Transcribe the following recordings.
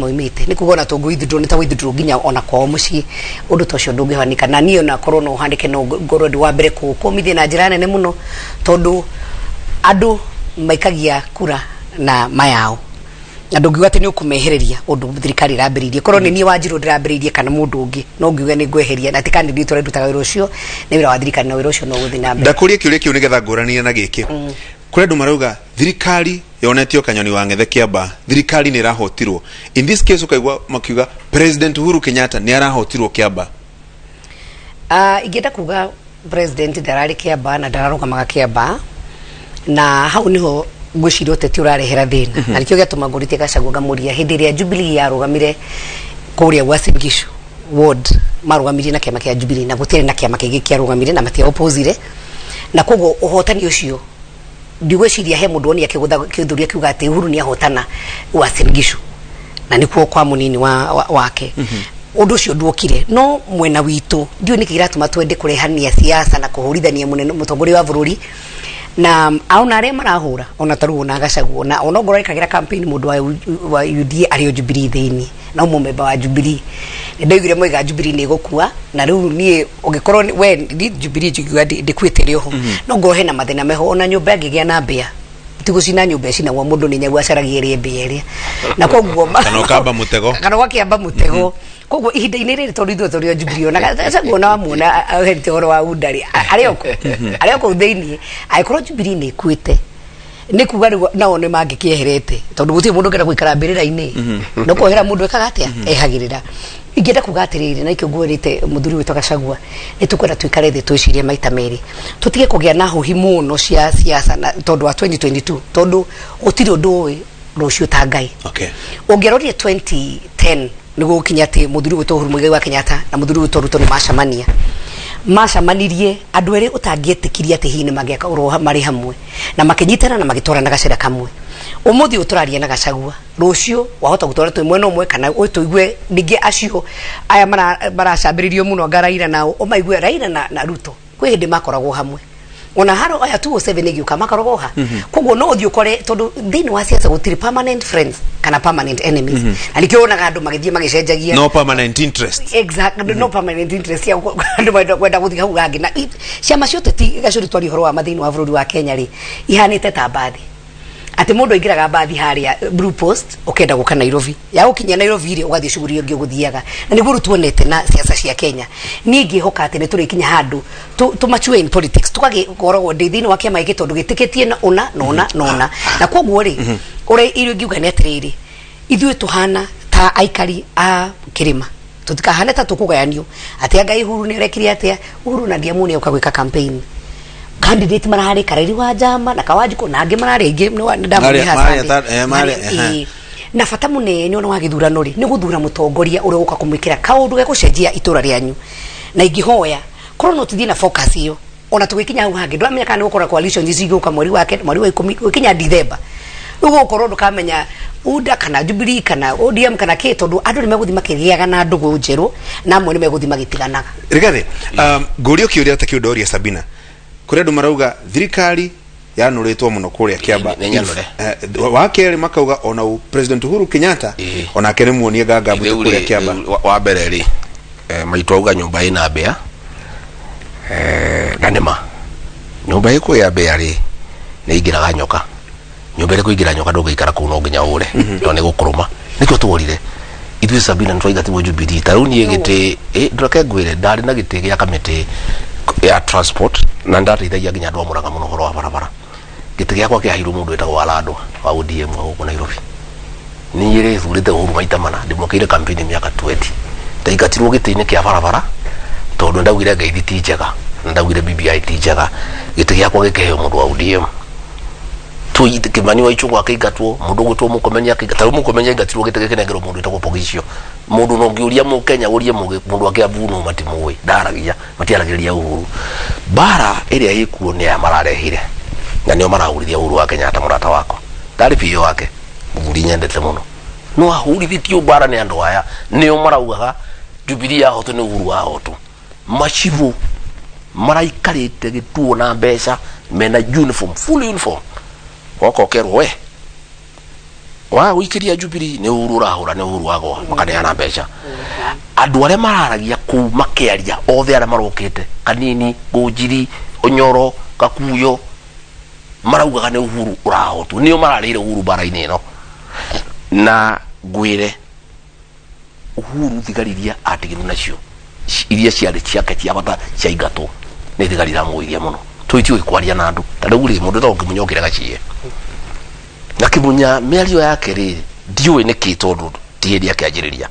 Moimĩte nĩ kuga ona tũngũ withdraw nĩ ta withdraw nginya ona kwao mũciĩ, ũndũ ta ũcio ndũngĩhanĩka. Na niĩ ona korwo no ũhanĩke, no ngorwo ndĩ wa mbere kũmithia na njĩra nene mũno, tondũ andũ maikagia kura na mayao na ndũngiuga atĩ nĩ ũkũmehereria ũndũ thirikari ĩrambĩrĩirie. Korwo nĩ niĩ Wanjirũ ndĩrambĩrĩirie kana mũndũ ũngĩ, no ngiuge nĩ ngweheria, na ti candidate ũrĩa ndutaga wĩra ũcio, nĩ wĩra wa thirikari na wĩra ũcio no ũgũthiĩ na mbere. Ndakũria kĩũria kĩu nĩgetha ngũranie na gĩkĩ. Kũrĩ andũ marauga thirikari yonetio kanyoni wa ng'ethe kĩamba, thirikari nĩ ĩrahotirwo. In this case ũkaigua makiuga President Uhuru Kenyatta nĩ arahotirwo kĩamba. Ingĩenda kuga president ndararĩ kĩamba na ndararũgamaga kĩamba, na hau niho ngwĩciria ũteti ũrarehera thĩna, na nĩkĩo gĩatũma ngũrĩtie Gachagua ngamũria hĩndĩ ĩrĩa Jubilee yarũgamire kũrĩa Uasin Gishu ward, marũgamirie na kĩama kĩa Jubilee na gũtiarĩ na kĩama kĩngĩ kĩarũgamire na matia-opposire, na koguo ũhotani ũcio ndigwĩciria he mũndũ wonia kĩgũtha kĩthũria kiuga atĩ Uhuru nĩ ahotana Uasin Gishu na nĩkuo kwa mũnini wake. Ũndũ ũcio nduokire no mwena witũ. Ndiũĩ nĩkĩ kĩratũma twende kũrehania siasa na kũhũrithania mũnene mũtongoria wa bũrũri na ona arĩa marahũra, ona ta rĩu ona Gachagua, ona ongorwo ekagĩra campaign mũndũ wa UDA arĩ o Jubilee thĩinĩ no mũmemba wa Jubilee. Nĩ ndaiguire moiga Jubilee nĩ ĩgũkua, na rĩu niĩ ũngĩkorwo we ni Jubilee njiguaga ndĩkuĩte ĩrĩ oho, no ngorwo hena mathĩna meho. Ona nyũmba ĩngĩgĩa na mbĩa, ti gũcina nyũmba ĩcinagwo, mũndũ nĩ nyagu acaragia ĩrĩa mbĩa ĩrĩa na koguo Kana ũkamba mũtego. Kana ũgakĩamba mũtego. Koguo ihinda-inĩ rĩrĩ, tondũ ithuĩ tũrĩ o Jubilee, ona Gachagua ona wamuona aherite ũhoro wa UDA rĩ, arĩ o kũu thĩinĩ. Angĩkorwo Jubilee nĩ ĩkuĩte, nĩ kuga rĩu nao nĩ mangĩkĩeherete, tondũ gũtirĩ mũndũ ũngĩenda gũikara mbĩrĩra-inĩ. No kwehera mũndũ ekaga atĩa ehagĩrĩra. Ingĩenda kuga atĩrĩrĩ, na ikĩo ngwĩrĩte mũthuri witũ Gachagua, nĩ tũkwenda tũikare thĩ twĩcirie maita merĩ, tũtige kũgĩa na hũhi mũno cia siasa na tondũ wa 2022, tondũ gũtirĩ ũndũ ũĩ rũciũ ta Ngai. Ũngĩarorire 2010 nĩguo gũkinya atĩ mũthuri witũ Uhuru Muigai wa Kenyatta na mũthuri witũ Ruto nĩ macemanirie andũ erĩ ũtangĩetĩkirie atĩ hihi nĩ mangĩakorwo marĩ hamwe, na makĩnyitana na magĩtwarana gacĩra kamwe. Ũmũthĩ ũyũ tũraria na Gachagua, rũciũ wahota gũtwara twĩ mwena ũmwe, kana tũigue ningĩ acio aya maracambĩrĩrio mũno anga Raila nao, ũmaigue Raila na Ruto kwĩ hĩndĩ makoragwo hamwe, ona haro aya 207 ĩgĩũka makoragwo ha. Koguo no ũthiĩ ũkore, tondũ thĩinĩ wa siasa gũtirĩ permanent friends kana permanent enemies, na nĩkĩo wonaga andũ magĩthiĩ magĩcenjagia. No permanent interest. Exactly, no permanent interest ya andũ kwenda gũthiĩ hau hangĩ. Na ciama cia ũteti gacũri twari ũhoro wa ma thĩinĩ wa bũrũri wa Kenya rĩ, ihanĩte ta mbathi, atĩ mũndũ aingĩraga mbathi harĩa Blue Post ũkenda gũka Nairobi, ya gũkinya Nairobi rĩ, ũgathiĩ cuguri ĩngĩ ũgũthiaga, na nĩguo rĩu tuonete na siasa cia Kenya. Niĩ ngĩhoka atĩ nĩ tũrĩkinya handũ tũ mature in politics, tũgagĩkoragwo ndĩ thĩinĩ wa kĩama gĩkĩ tondũ gĩtĩkĩtie na ũna na ũna na ũna. Na koguo rĩ, ũrĩa irio ingiuga nĩ atĩrĩrĩ, ithuĩ tũhana ta aikari a kĩrĩma, tũtikahane ta tũkũgayanio atĩ anga Uhuru nĩ arekire atĩa. Uhuru na ndiamuone oka gwĩka campaign, candidate mararĩ Kareri wa Njama na Kawanjikũ na angĩ mararĩ aingĩ nĩ ndamuonire haha Sunday. Na bata mũnene ona wa gĩthurano rĩ, nĩ gũthura mũtongoria ũrĩa ũgũka kũmwĩkĩra kaũndũ gegũcenjia itũra rĩanyu. Na ingĩhoya korwo no tũthiĩ na focus ĩyo ona tũgĩkinya hau hangĩ, ndũramenya kana nĩ gũkorwo coalition ici igũka mweri wake, mweri wa 10 gũkinya Dithemba, rĩu gũgũkorwo ndũkamenya UDA kana Jubilee kana ODM kana kĩ, tondũ andũ nĩ megũthiĩ makĩgĩaga na ndũgũ njerũ na amwe nĩ megũthiĩ magĩtiganaga. Rigathi, ngũrio kĩũria ta kĩu ndoria Sabina. Kũrĩ andũ marauga thirikari yanũrĩtwo mũno kũrĩa Kĩamba. Nĩ nyanũre. Wa kerĩ makauga ona President Uhuru Kenyatta onake nĩ muonie nganga Rĩu kũrĩa rĩ, Kĩamba. rĩu wa mbere rĩ, maitũ auga nyũmba ĩna mbĩa, na nĩma nyũmba ĩkũgĩa mbĩa rĩ, nĩ ingĩraga nyoka. Nyũmba ĩrĩ kũingĩra nyoka, ndũngĩikara kũu, no nginya ũre tondũ nĩ gũkũrũma. Nĩkĩo tuorire ithuĩ Sabina nĩ twaingatirwo Jubilee. Ta rĩu niĩ gĩtĩ ndũreke ngwĩre, ndarĩ na gĩtĩ gĩa kamĩtĩ ya transport na nĩndateithagia nginya andũ a Mũrang'a mũno ũhoro wa barabara. Gĩtĩ gĩakwa kĩaheirwo mũndũ wĩtagwo Walandwa wa ODM wa gũkũ Nairobi. Niĩ rĩ, thurĩte Uhuru maita mana, ndĩmwĩkĩire campaign mĩaka 20. Ndaingatirwo gĩtĩ-inĩ kĩa barabara tondũ ndaugire ngeithi ti njega na ndaugire BBI ti njega. Gĩtĩ gĩakwa gĩkĩheo mũndũ wa ODM. Kimani wa Ichung'wa akĩingatwo, mũndũ ũgwĩtwo Mũkomeni akĩingatwo. Ta rĩu Mũkomeni aingatirwo, gĩtĩ gĩkĩnengerwo mũndũ wĩtagwo Poghisio. Mũndũ no ũngĩũria Mũkenya, ũrie mũndũ wa Kĩambu nũ, matimũĩ, ndaragia, matiaragĩrĩria Uhuru. Mbara ĩrĩa ĩkuo nĩ aya mararehire na nĩo marahũrithia Uhuru wa Kenyatta. Mũrata wakwa ndarĩ biũ wake, mũthuri nyendete mũno, no ahũrithĩtio mbara nĩ andũ aya, nĩo maraugaga Jubilee yahotwo nĩ Uhuru wahotwo. Macibũ maraikarĩte gĩtuo na mbeca, mena uniform, full uniform, woka ũkerwo we Waga gũikĩria Jubilee nĩ Uhuru ũrahũra, nĩ Uhuru wagwa, makaneana mbeca. Andũ arĩa mararagia kũu makĩaria othe arĩa marokĩte Kanini, Ngũnjiri, Onyoro, Gakuyo, maraugaga nĩ Uhuru ũrahotwo, nĩo mararĩire Uhuru mbara-inĩ ĩno. Na ngwĩre Uhuru thigari iria atigirwo nacio iria ciarĩ ciake cia bata ciaingatwo nĩ thigari iramũgũithia mũno. Tũitiũĩ kwaria na andũ ta rĩu rĩ, mũndũ wĩtagwo Kĩmunya okire gaciĩ na Kĩmunya mĩario yake rĩ, ndiũĩ nĩkĩ, tondũ ti hĩndĩ akĩanjĩrĩria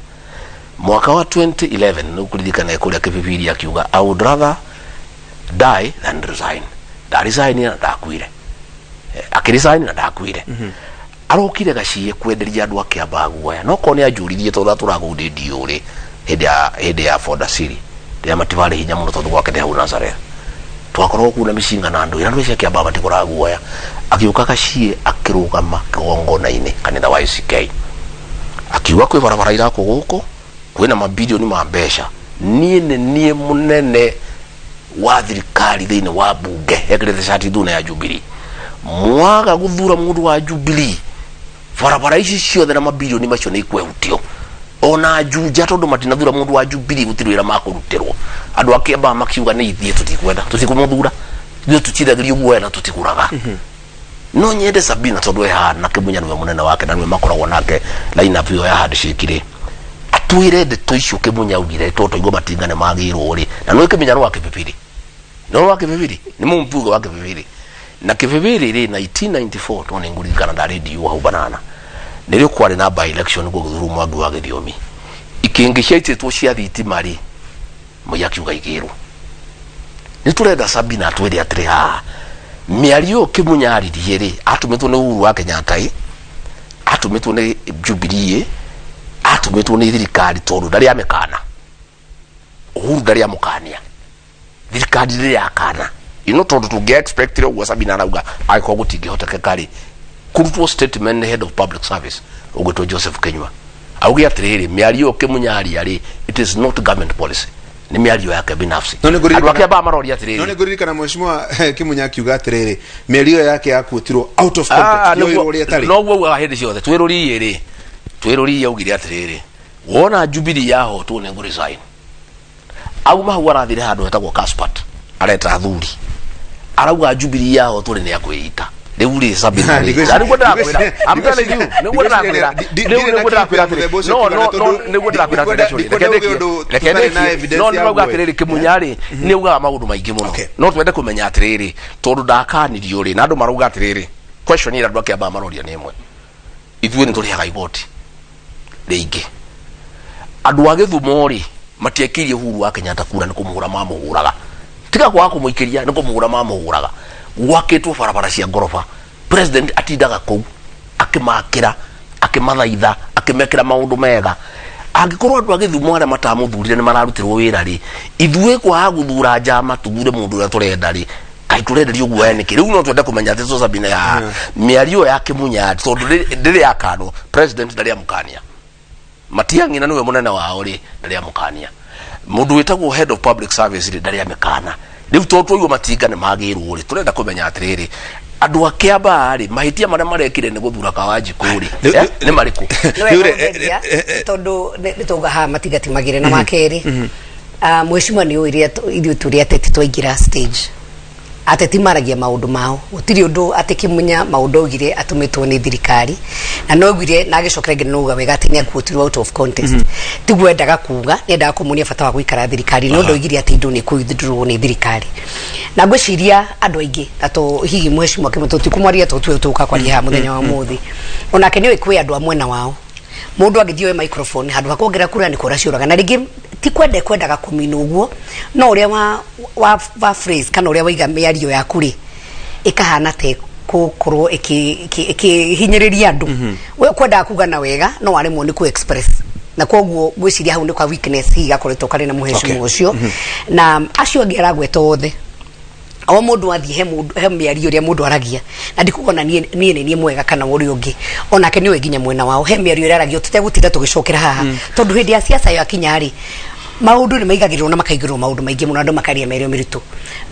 mwaka wa 2011 nĩ ũkũririkana kũrĩa Kĩbibiri akiuga, "I would rather die than resign." Ndaresign na ndakuire. Akĩresign na ndakuire. Arokire gaciĩ kwenderia andũ akĩamba guoya, no korwo nĩ anjũririe tondũ ndatũraga kũu ndĩ ndiũrĩ hĩndĩ ya Forda City rĩrĩa matibarĩ hinya mũno, tondũ gwake nĩ hau Nazareth twakoragwo kuu na mĩcinga na andũ ĩra andũ acio akĩamba matikũraga guoya. Agĩũka gaciĩ akĩrũgama kĩgongona-inĩ kanitha wa ACK akiuga kwĩ barabara irakwo gũkũ, kwĩna mabilioni ma mbeca, niĩ nĩ niĩ mũnene wa thirikari thĩinĩ wa bunge, ekĩrĩte cati ndune ya Jubilee, mwaga gũthura mũndũ wa Jubilee barabara ici ciothe na mabilioni macio nĩ ikwehutio ona Juja, tondũ matinathura mũndũ wa Jubilee gũtirĩ wĩra makũrutĩrwo. Andũ a Kĩambaa makiuga nĩ ithiĩ tũtikwenda, tũtikũmũthura, ithuĩ tũtithagĩrio guoya na tũtigũraga. No nyende Sabina, tondũ e haha na Kĩmunya nĩwe mũnene wake na nĩwe makoragwo nake line up ĩyo ya handshake rĩ, atwĩre ndeto icio Kĩmunya augire, tondũ twaigua matinga nĩ magĩrwo rĩ, na nĩ Kĩmunya nĩ wa Kĩbĩbĩrĩ, nĩ wa Kĩbĩbĩrĩ, nĩ mũmbunge wa Kĩbĩbĩrĩ na Kĩbĩbĩrĩ rĩ 1994, tondũ nĩ ngũririkana ndarĩ ndiũ hau banana nĩrĩo kwarĩ na by election gũgĩthurwo Mwangi wa Gĩthiomi, ikĩngĩ ciaitĩtwo cia thitima rĩ, Moi akiuga igĩrwo. Nĩ tũrenda Sabina atwĩre atĩrĩ haha, mĩario ĩyo Kĩmunya aririe rĩ, atũmĩtwo nĩ Uhuru wa Kenyatta ĩ, atũmĩtwo nĩ Jubilee ĩ, atũmĩtwo nĩ thirikari? Tondũ ndarĩ amĩkana Uhuru, ndarĩ amũkania, thirikari ndĩrĩ yakana tondũ tũngĩ expect ũguo Sabina arauga, angĩkorwo gũtingĩhotekeka rĩ, kũrutwo statement nĩ head of public service ũgwĩtwo Joseph Kinyua auge atĩrĩrĩ, mĩario ĩyo Kĩmunya aria rĩ, it is not government policy, nĩ mĩario yake binafsi. No nĩ ngũririkana- Andũ akĩa maroria No atĩrĩrĩ, nĩ ngũririkana mheshimiwa Kĩmunya akiuga atĩrĩrĩ, mĩario ĩyo yake yakuotirwo out of context, yoirwo ũrĩa ĩtarĩ. Noguo augaga hĩndĩ ciothe. Twĩrũriĩ rĩ, twĩrũriĩ augire atĩrĩrĩ, wona Jubilee yahotwo nĩ ngũresign. Auma hau arathire handũ hetagwo Kaspart, areta athuri, arauga Jubilee yahotwo rĩ, nĩ akwĩita. Rĩu rĩ, Sabina rĩ, na nĩguo ndĩrakwĩra, I'm telling you, nĩguo ndĩrakwĩra, rĩu nĩguo ndĩrakwĩra atĩrĩ, no nĩguo ndĩrakwĩra atĩrĩ, actually, reke ndĩkie, reke ndĩkie. No nĩrauga atĩrĩrĩ, Kĩmunya rĩ, nĩ augaga maũndũ maingĩ mũno. No twende kũmenya atĩrĩrĩ, tondũ ndakanirio rĩ, na andũ marauga atĩrĩrĩ, question ĩrĩa andũ akĩamba maroria nĩ ĩmwe, ithuĩ nĩ tũrĩhaga igoti rĩingĩ, andũ a Gĩthumo rĩ, matiekĩirie Uhuru wa Kenyatta kura, nĩ kũmũhũra mamũhũraga, tiga kwaga kũmũikĩria, nĩ kũmũhũra mamũhũraga. Gwakĩtwo barabara cia ngoroba, president atindaga kũu akĩmakĩra, akĩmathaitha, akĩmekĩra maũndũ mega. Angĩkorwo andũ a Gĩthumo arĩa matamũthurire nĩ mararutirwo wĩra rĩ, ithuĩ kwaga gũthura njama tũthure mũndũ ũrĩa tũrenda rĩ, kaĩ tũrenderio guoya nĩkĩ? Rĩu no twende kũmenya atĩ Sabina ya mĩario ĩyo ya Kĩmunya, tondũ ndĩrĩ yakanwo, president ndarĩ amũkania, Matiang'i na nĩwe mũnene wao rĩ, ndarĩ amũkania, mũndũ wĩtagwo head of public service rĩ, ndarĩ amĩkana. Rĩu tondũ twaigua matinga nĩ magĩrwo rĩ, tũrenda kũmenya atĩrĩrĩ, andũ a Kĩambaa rĩ, mahĩtia marĩa marekire nĩ gũthura Kawanjikũ rĩ, nĩ marĩkũ? Nĩ Rĩu wega rĩ, ũndeithia, tondũ nĩ twauga haha matinga ti magĩre. Na wa kerĩ, mheshimiwa nĩ ũĩ rĩrĩa ithuĩ tũrĩ ateti twaingĩra stage, ateti maragia maũndũ mao, gũtirĩ ũndũ atĩ Kĩmunya maũndũ augire atũmĩtwo nĩ thirikari, na no augire na agĩcokera nginya nauga wega atĩ nĩ akuotirwo out of context. Tiguo endaga kuga, nĩ endaga kũmonia bata wa gũikara thirikari, no ndoigire atĩ indo nĩ kũithurwo nĩ thirikari. Na ngwĩciria andũ aingĩ na to hihi mheshimiwa Kĩmunya, tũtikũmwaria to tuwe tũka kwaria haha mũthenya wa ũmũthĩ, onake nĩ oĩ kwĩ andũ a mwena wao, mũndũ angĩthiĩ oe microphone handũ ha kuongerera kura nĩ kũra ciũraga, na rĩngĩ ti kwenda kwendaga kũmina ũguo, no ũrĩa wa phrase kana ũrĩa waiga mĩario yaku rĩ, ĩkahana ta ĩgũkorwo ĩkĩhinyĩrĩria andũ. We kwendaga kuga na wega no waremwo nĩ ku express, na koguo ngwĩciria hau nĩ kwa weakness hihi gakoretwo karĩ na mũhecimu ũcio na acio angĩ aragweta othe. O mũndũ athiĩ he mũndũ he mĩario ĩrĩa mũndũ aragia, na ndikuona niĩ nĩ niĩ mwega kana ũrĩa ũngĩ, onake nĩ ũĩ nginya mwena wao he mĩario ĩrĩa aragio, tũtegũtinda tũgĩcokera haha, tondũ hĩndĩ ya siasa yakinya rĩ, maũndũ nĩ maigagĩrĩrwo na makaigĩrĩrwo maũndũ maingĩ mũno, andũ makaria mĩario mĩritũ.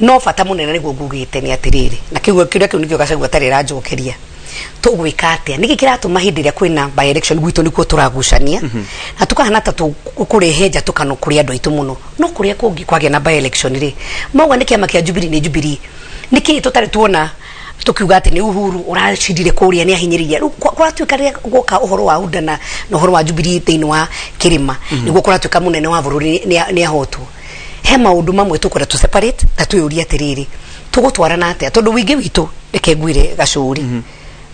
No bata mũnene nĩguo ngugĩte nĩ atĩrĩrĩ, na kĩu kĩũria kĩu nĩkĩo Gachagua atarĩ aranjokeria. Tũgwĩka atĩa? Nĩkĩ kĩratũma hĩndĩ ĩrĩa kwĩna by election gwitũ nĩkuo tũragucania na tũkahana ta tũkũrehe njatũkano kũrĩ andũ aitũ mũno, no kũrĩa kũngĩ kwagĩa na by election rĩ, mauga nĩ kĩama kĩa Jubilee, nĩ Jubilee. Nĩkĩ tũtarĩ tuona tukiuga atĩ nĩ Uhuru ũracindire kũrĩa, nĩ ahinyĩrĩria? Rĩu kũratuĩka rĩrĩa guoka ũhoro wa UDA na ũhoro wa Jubilee thĩinĩ wa kĩrĩma, nĩguo kũratuĩka mũnene wa bũrũri nĩ ahotwo. He maũndũ mamwe tũkwenda tũ separate na twĩyũrie atĩrĩrĩ, tũgũtwarana atĩa? Tondũ wĩingĩ witũ, reke ngwĩre gacũri,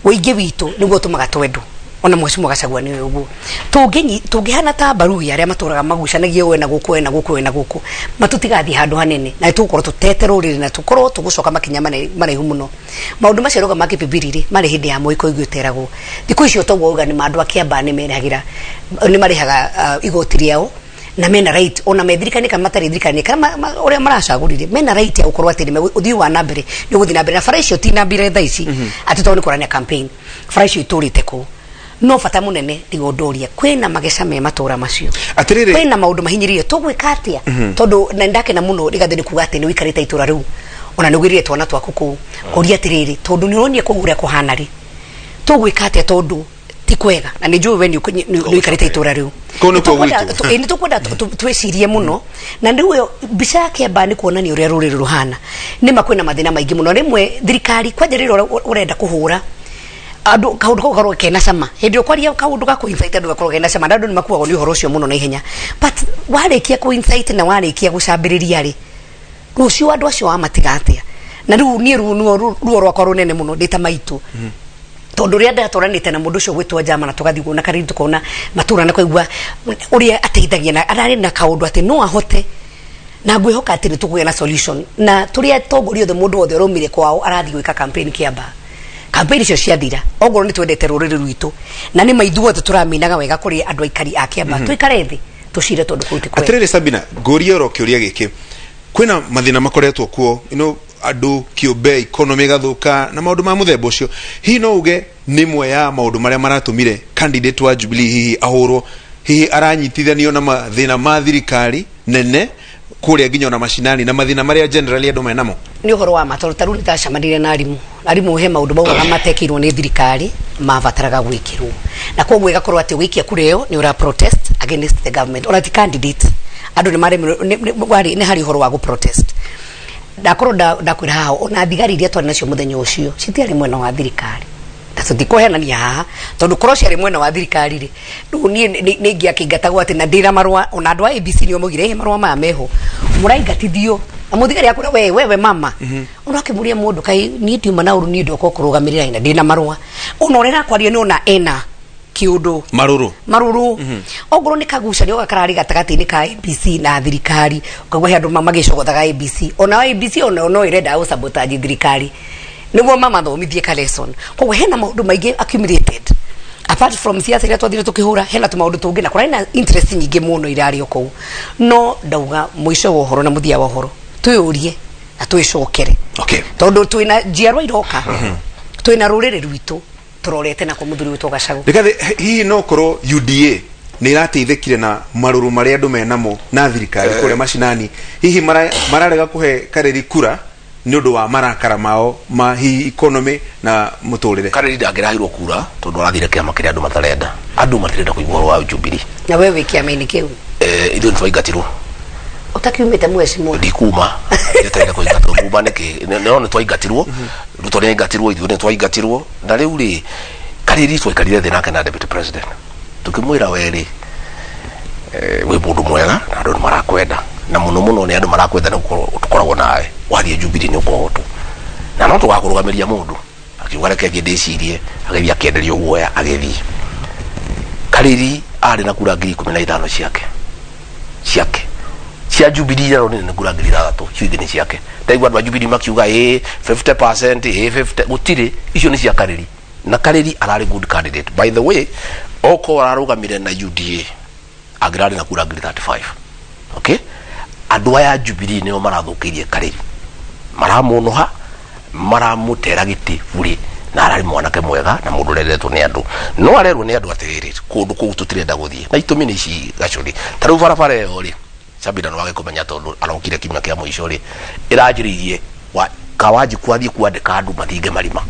wĩingĩ witũ nĩguo ũtũmaga twendwo. Ona mheshimiwa Gachagua nĩ ũguo. Tũngĩhana ta Mbaruhi arĩa matũraga magucanagia we na gũkũ, we na gũkũ, we na gũkũ, matũtigathiĩ handũ hanene na tũgũkorwo tũtete rũrĩrĩ na tũkorwo tũgũcoka makinya maraihu mũno. Maũndũ macio rauga ma kĩbibiri rĩ, marĩ hĩndĩ ya Moi kũigua ĩteragwo. Thikũ icio toguo auga nĩ ma andũ a Kĩambaa nĩ merehagĩra, nĩ marĩhaga igoti rĩao na mena right, ona me thirikari kana matarĩ thirikari kana ũrĩa maracagũrire, mena right ya gũkorwo atĩ nĩ ũthii wa na mbere nĩ ũgũthiĩ na mbere na bara icio ti na mbere thaa ici atĩ tondũ nĩ kũrania campaign, bara icio itũrĩte kũu. No bata mũnene nĩguo ndoria, kwĩna mageca me matũra macio? Atĩrĩrĩ. Kwĩna maũndũ mahinyĩrĩrie, tũgwĩka atĩa? Tondũ na ndakena mũno Rigathĩ nĩ kuga atĩ nĩ ũikarĩte itũra rĩu, ona nĩ ũgĩrire twana twaku kũu. Ngũria atĩrĩrĩ, tondũ nĩ ũronire kũu ũrĩa kũhana rĩ, tũgwĩka atĩa? Tondũ ti kwega na nĩ njũĩ we nĩ ũikarĩte itũra rĩu. Kũu nĩkuo gwitũ. Ĩ, nĩ tũkwenda twĩcirie mũno na rĩu ĩyo mbica ya Kĩambaa nĩ kuonania ũrĩa rũrĩrĩ rũhana. Nĩma kwĩna mathĩna maingĩ mũno. Rĩmwe thirikari kwanja rĩrĩa ũrenda kũhũra andũ kaũndũ kau gakorwo kena cama, hĩndĩ ĩrĩa ũkwaria kaũndũ ga kũ-incite andũ gakorwo kena cama na andũ nĩ makuagwo nĩ ũhoro ũcio mũno na ihenya, but warĩkia kũ-incite na warĩkia gũcambĩrĩria rĩ, rũciũ andũ acio wamatiga atĩa? Na rĩu niĩ ruo ruo rwakwa rũnene mũno ndĩ ta maitũ, tondũ rĩrĩa ndatwaranĩte na mũndũ ũcio gwĩtwo njama na tũgathiĩ ũguo na karĩri, tũkona matũra na kũigua ũrĩa ateithagia na ararĩ na kaũndũ atĩ no ahote, na ngwĩhoka atĩ nĩ tũkũgĩa na solution na tũrĩa atongoria othe, mũndũ wothe ũraumire kwao arathiĩ gwĩka campaign Kĩambaa, campaign icio ciathira, ongorwo nĩ twendete rũrĩrĩ rwitũ na nĩ maithuothe tũraminaga wega kũrĩ andũ aikari a Kĩambaa, tũikare thĩ tũcire, tondũ kũu ti kwega. Atĩrĩrĩ Sabina, ngũrie oro kĩũria gĩkĩ. Kwĩna mathĩna makoretwo kuo, andũ kĩũmbe, economy ĩgathũka na maũndũ ma mũthemba ũcio. Hihi no uge nĩ ĩmwe ya maũndũ marĩa maratũmire candidate wa Jubilee hihi ahũrwo, hihi aranyitithanio na mathĩna ma thirikari nene kũrĩa nginya ona macinani na mathĩna marĩa generally andũ menamo? Nĩ ũhoro wa ma, tondũ ta rĩu nĩndacemanirie na arimũ. Arimũ he maũndũ maugaga matekĩirwo nĩ thirikari mabataraga gwĩkĩrwo, na koguo ĩgakorwo atĩ ũgĩikia kura ĩyo nĩ ũra protest against the government. Ona ti candidate, andũ nĩ maremirwo nĩ harĩ ũhoro wa gũ protest. Ndakorwo ndakwĩra haha, ona thigari iria twarĩ nacio mũthenya ũcio citiarĩ mwena wa thirikari, na tũtikũhenania haha, tondũ korwo ciarĩ mwena wa thirikari rĩ, rĩu niĩ nĩ ingĩakĩingatagwo atĩ na ndĩna marũa. Ona andũ a ABC nĩo maugire, "Ĩ, marũa maya meho mũraingatithio." Na mũthigari akwĩra, "We wewe mama," ona akĩmũria mũndũ, "Kaĩ niĩ ndiuma na ũru? Niĩ ndoka kũrũgamĩrĩra na ndĩna marũa." Ona ũrĩa ĩrakwaria nĩ ona ena kĩũndũ. Marũrũ. Marũrũ. Ongorwo nĩ kagucanio gakararĩ gatagatĩ-inĩ ka ABC na thirikari, ũkaigua he andũ magĩcogothaga ABC, ona ABC ona no ĩrenda gũ sabotage thirikari nĩguo mamathomithie ka lesson. Koguo hena maũndũ maingĩ accumulated apart from siasa iria twathire tukĩhũra. Hena tũmaũndũ tũngĩ na kũrarĩ na interest nyingĩ mũno irarĩ o kũu, no ndauga mũico wa ũhoro na mũthia wa ũhoro twĩyũrie na twĩcokere, tondũ twĩna njiarwa iroka, twĩna rũrĩrĩ rwitũ tũrorete nako mũthuri witũ Gachagua. Rigathi, hihi no korwo UDA nä irateithäkire na marũrũ marĩa andũ menamo na thirikari kũrĩa macinani, hihi mararega kũhe Kareri kura nĩ ũndũ wa marakara mao ma hihi economy na mũtũrĩre? Kareri ndangĩraheirwo kura tondũ arathire kĩama kĩrĩa andũ matarenda. Andũ matirenda kũigua ũhoro wa Jubilee. Na we wĩ kĩama-inĩ kĩu? Ithuĩ nĩtwaingatirwo. Ũtakiumĩte mheshimiwa? Ndikuma, njetereire kũingatwo. Kuma nĩkĩ? No nĩtwaingatirwo. Ruto nĩaingatirwo, ithuĩ nĩtwaingatirwo. Na rĩu rĩ, Kareri twaikarire thĩ nake na deputy president, tukĩmwĩra, "We rĩ, wĩ mũndũ mwega na andũ nĩ marakwenda, na mũno mũno nĩ andũ marakwenda nĩ gũkorwo tũkoragwo nawe. Wathiĩ Jubilee nĩ ũkũhotwo na no tũgakũrũgamĩria mũndũ." Akiuga, "Reke thiĩ ndĩcirie." Agĩthiĩ akĩenderio guoya, agĩthiĩ. Kariri arĩ na kura 15,000 ciake cia Jubilee, iria aronire nĩ kura 6,000, icio ingĩ nĩ ciake. Ndaigua andũ a Jubilee makiuga ĩ 50%, ĩ 50, gũtirĩ, icio nĩ cia Kariri. Na Kariri ararĩ good candidate, by the way. Okorwo ararũgamire na UDA, angĩrarĩ na kura 35,000. Okay, andũ aya a Jubilee nĩo marathũkĩirie Kariri, maramũnũha, maramũtera gĩtĩ burĩ, na ararĩ mwanake mwega na mũndũ ũrendetwo nĩ andũ. No arerwo nĩ andũ atĩrĩrĩ, kũndũ kũu tũtirenda gũthiĩ, na itũmi nĩ ici gacũri. Ta rĩu barabara ĩyo rĩ, Sabina no age kũmenya tondũ arokire kiumia kĩa mũico rĩ, ĩranjĩrĩirie wa Kawanjiku athiĩ kwandĩka andũ mathinge marima.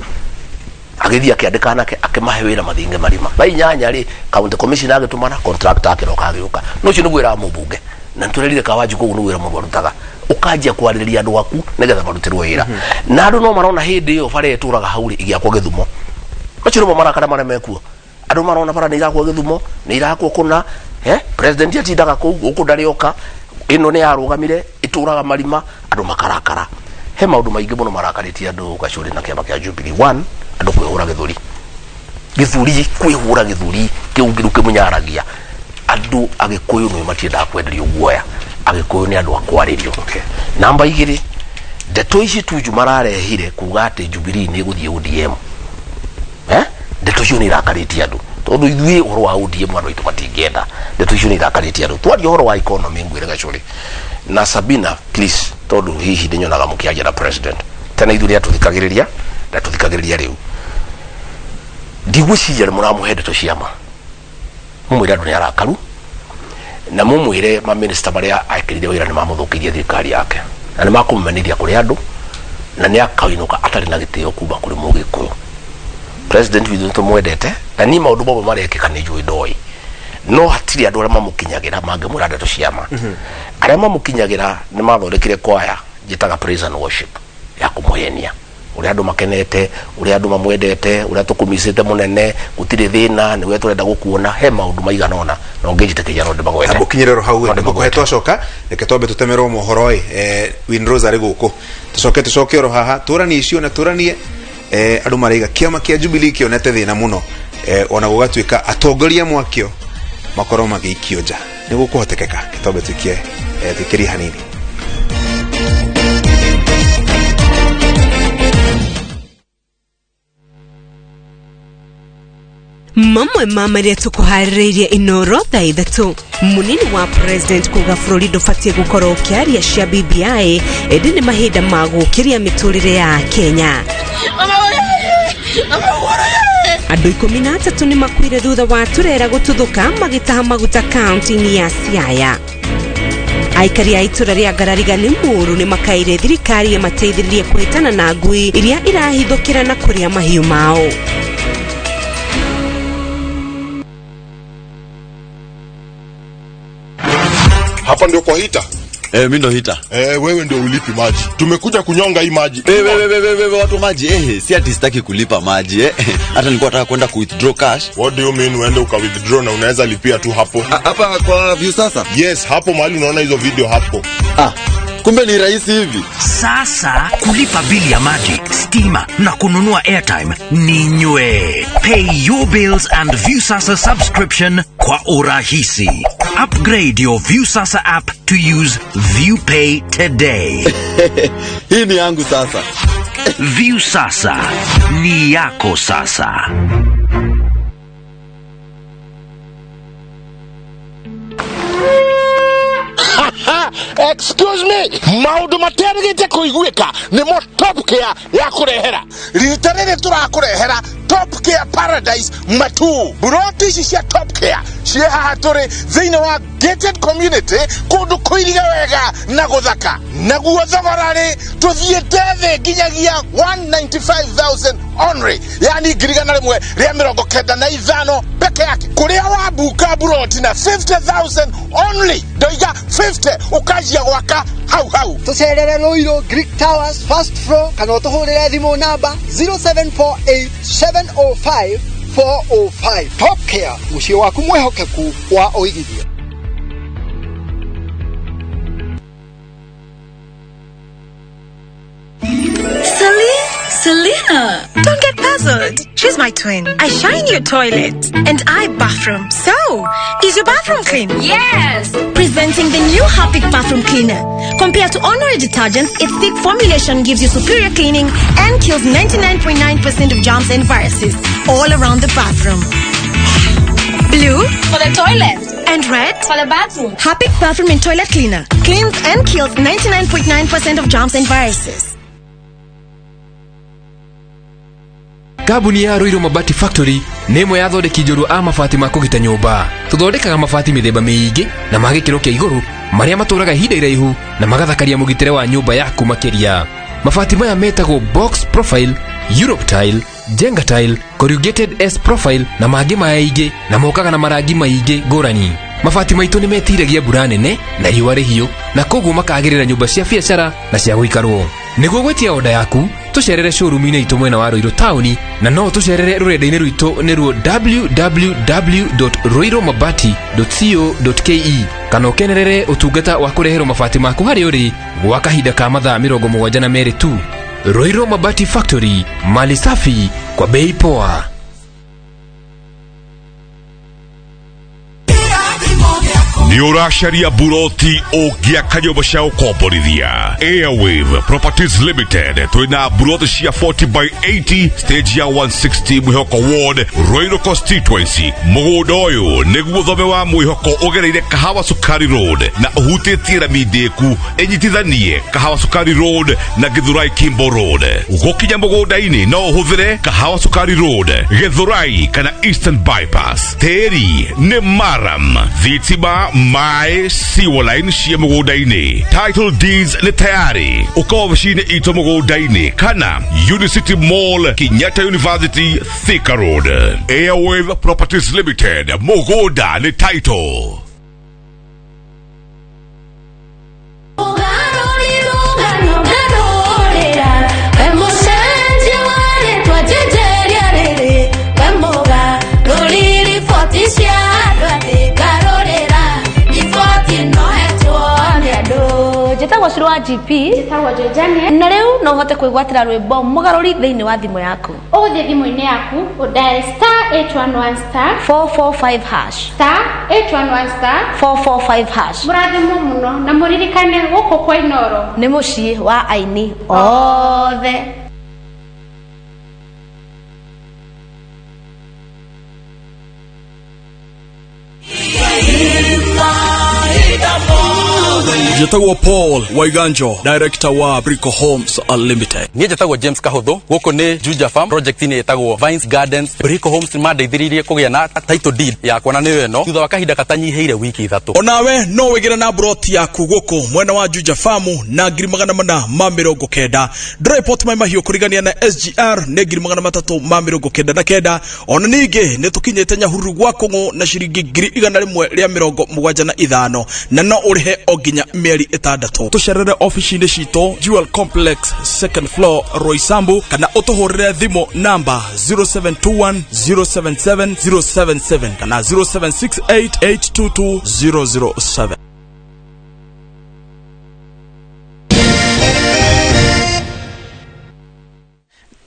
Agĩthiĩ akĩandĩka anake, akĩmahe wĩra mathinge marima. Thaa 8 rĩ, county commissioner agĩtũmana contractor, akĩroka agĩũka. No ũcio nĩguo wĩra wa mũmbunge, na nĩtũrerire Kawanjikũ ũguo nĩguo wĩra mũndũ arutaga, ũkanjia kwarĩrĩria andũ aku nĩgetha marutĩrwo wĩra. Na andũ no marona hĩndĩ ĩyo bara ĩtũraga hau rĩ, ĩgĩakwo Gĩthumo. Macio nĩmo marakara marĩa mekuo. Andũ marona bara nĩ irakwo Gĩthumo, nĩ irakwo kũna, president atindaga kũu, gũkũ ndarĩ oka, ĩno nĩ yarũgamire, ĩtũraga marima, andũ makarakara. He maũndũ maingĩ mũno marakarĩtie andũ Gacũrĩ na kĩama kĩa Jubilee. One, andũ kwĩhũra gĩthũri. Gĩthũri, kwĩhũra gĩthũri kĩu kĩu kĩmũnyaragia. Andũ Agĩkũyũ nĩ matiendaga kwenderio guoya. Agĩkũyũ nĩ andũ a kwarĩrio. Namba 2, ndeto ici Tuju mararehire kuga atĩ Jubilee nĩ ĩgũthiĩ ODM. Ndeto icio nĩ irakarĩtie andũ, tondũ ithuĩ ũhoro wa ODM andũ aitũ matingĩenda. Ndeto icio nĩ irakarĩtie andũ. Twaria ũhoro wa economy, ngwĩre Gacũrĩ na Sabina, please, tondũ hihi ndĩnyonaga mũkĩaria na president tene, ithuĩ nĩ atũthikagĩrĩria, ndatũthikagĩrĩria. Rĩu ndigwĩciria nĩ mũramũhe ndeto cia ma. Mumwĩre andũ nĩ arakaru, na mumwĩre maminista marĩa ekĩrire wĩra nĩ mamũthũkĩirie thirikari yake, na nĩ makũmũmenithia kũrĩ andũ, na nĩ akainũka atarĩ na gĩtĩo kuma kũrĩ mũgĩkũyũ. President witũ nĩ tũmwendete, na niĩ maũndũ mamwe marekĩka nĩ njũĩ ndoĩ, no hatirĩ andũ arĩa mamũkinyagĩra mangĩmwĩra ndeto cia ma. Arĩa mamũkinyagĩra nĩ mathondekire kwaya njĩtaga praise and worship ya kũmũhenia ũrĩa andũ makenete, ũrĩa andũ mamwendete, ũrĩa tũkũmicĩte mũnene, gũtirĩ thĩna, nĩwe tũrenda gũkuona. He maũndũ maigana ũna na ũngĩnjĩtĩkĩria no ndĩmagwete. Ũkinyĩre hau. No ngũkũhe ndĩmagwete. Twacoka, reke twambe tũtemerwo mohoro ĩ, Winrose arĩ gũkũ, tũcoke tũcoke oro haha tũranie icio na tũranie. Andũ maraiga kĩama kĩa Jubilee kĩonete thĩna mũno, ona gũgatuĩka atongoria mwakĩo makorwo magĩikio nja. Nĩ gũkũhotekeka? Twambe tuikie, tuikĩrie hanini. Mamwe ma marĩa tũkũharĩrĩirie Inoro thaa 3: mũnini wa president kuga bũrũri ndũbatiĩ gũkorwo ũkĩaria cia BBI, ĩndĩ nĩ mahinda ma gũkĩria mĩtũrĩre ya Kenya. Andũ 13 nĩ makuire thutha wa turera gũtuthũka magĩtaha maguta kaunti-inĩ ya Siaya. Aikari a itũra rĩa Ngarariga nĩ mũũru nĩ makaire thirikari ĩmateithĩrĩrie kũhĩtana na ngui iria irahithũkĩra na kũrĩa mahiũ mao. Hapa ndio kwa hita. Eh, mi ndo hita. Eh, wewe ndio ulipi maji. Tumekuja kunyonga hii maji. Eh, wewe wewe wewe, watu maji, si ati sitaki kulipa maji, eh. Hata nilikuwa nataka kwenda ku withdraw cash. What do you mean uende uka withdraw na unaweza lipia tu hapo? Hapa kwa Viusasa? Yes, hapo mahali unaona hizo video hapo. Ah, kumbe ni rahisi hivi. Sasa kulipa bili ya maji, stima na kununua airtime ni nywe. Pay your bills and Viusasa subscription kwa urahisi. Upgrade your Viusasa app to use ViewPay today. Hii ni yangu sasa. Viusasa ni yako sasa. Excuse me, maundu materĩgĩte kũiguĩka nĩmo Top Care ya kũrehera. Rita rĩrĩ tũrakũrehera Top Care Paradise Matu. Buroti ici cia Top Care ciĩ haha tũrĩ thĩinĩ wa gated community, kũndũ kũirige wega na gũthaka. Naguo thogora rĩ, tũthiĩte thĩ nginyagia 195,000 only, yani 195,000 peke yake, kũrĩa wabuka buroti na 50,000 only. Ndoiga 50, ũkanjia gwaka hau hau. Tũcerere Ruiru Greek Towers, first floor, kana ũtũhũrĩre thimũ namba 0748 705 405. Top Care, mũciĩ waku mwĩhokeku wa ũigithia. Celine? Selena! Don't get puzzled. She's my twin. I shine your toilet and I bathroom. So, is your bathroom clean? Yes! Presenting the new Harpic bathroom cleaner. Compared to ordinary detergents, its thick formulation gives you superior cleaning and kills 99.9% of germs and viruses all around the bathroom. Blue for the toilet and red for the bathroom. Harpic bathroom and toilet cleaner cleans and kills 99.9% of germs and viruses. Kambuni ya Ruiru Mabati Factory nĩ ĩmwe ya athondeki njorua a mabati ma kũgita nyũmba. Tũthondekaga mabati mĩthemba mĩingĩ na ma gĩkĩro kĩa igũrũ, marĩa matũraga ihinda iraihu na magathakaria mũgitĩre wa nyũmba yaku makĩria. Mabati maya metagwo box profile. Europe tile, Jenga tile, corrugated S profile na mangĩ maingĩ, na mokaga na marangi maingĩ ngũrani. Mabati maitũ nĩ metiragia mbura nene na riũa rĩhiũ, na koguo makagĩrĩra nyũmba cia biacara na cia gũikarwo. Nĩguo gwĩtia oda yaku, tũcerere showroom-inĩ itũ mwena wa Ruiru taũni, na no tũcerere rũrenda-inĩ rwitũ nĩruo www.ruirumabati.co.ke, kana ũkenerere ũtungata wa kũreherwo mabati maku harĩa ũrĩ gwa kahinda ka mathaa 72 tu. Ruiru Mabati Factory, mali safi kwa bei poa. Nĩ ũracaria buroti ũngĩaka nyũmba cia gũkomborithia. Airwave Properties Limited twĩna buroti cia 40 by 80 stage ya 160 Mwĩhoko Ward, Ruiru constituency. Mũgũnda ũyũ nĩguo thome wa Mwĩhoko ũgereire Kahawa Sukari Road na ũhutĩtie rami ndĩku ĩnyitithanie Kahawa Sukari Road na Githurai Kimbo Road. Gũkinya mũgũnda-inĩ no ũhũthĩre Kahawa Sukari Road, Githurai kana Eastern Bypass. Tĩri nĩ maram, thitima, maĩ, sewer line cia mũgũnda-inĩ. Title deeds nĩ tayari. Ũka obici-inĩ itũ mũgũnda-inĩ kana Unicity Mall, Kenyatta University, Thika Road. Airwave Properties Limited, mũgũnda nĩ title. Njĩtagwo Ciro wa GP, njĩtagwo Jane, na rĩu no ũhote kwĩgwatĩra rwĩmbo mũgarũri thĩinĩ wa thimũ yaku. Ũgũthiĩ thimũ-inĩ yaku ũdial star 811 star 445 hash, star 811 star 445 hash. Mũrathimwo mũno na mũririkane gũkũ kwa Inooro nĩ mũciĩ wa aini othe. Njĩtagwo Paul Waiganjo, director wa Brico Homes Limited. Niĩ njĩtagwo James Kahũthũ, gũkũ nĩ Juja Farm, project-inĩ ĩtagwo Vines Gardens. Brico Homes nĩ mandeithĩrĩirie kũgĩa na title deed yakwa na nĩyo ĩno thutha wa kahinda katanyihĩire wiki 3. Onawe no wĩgĩre na broti yaku gũkũ mwena wa Juja Farm na 490,000. Dryport Mai Mahiũ kũrigania na SGR nĩ 399,000. Ona ningĩ nĩ tũkinyĩte Nyahururu gwa Kũng'ũ na ciringi 175,000, na no ũrĩhe o nginya mĩeri 6. Tũcerere ofici-inĩ citũ Jewel Complex second floor Roysambu, kana ũtũhũrĩre thimũ namba 0721 077 077 kana 0768 822 007.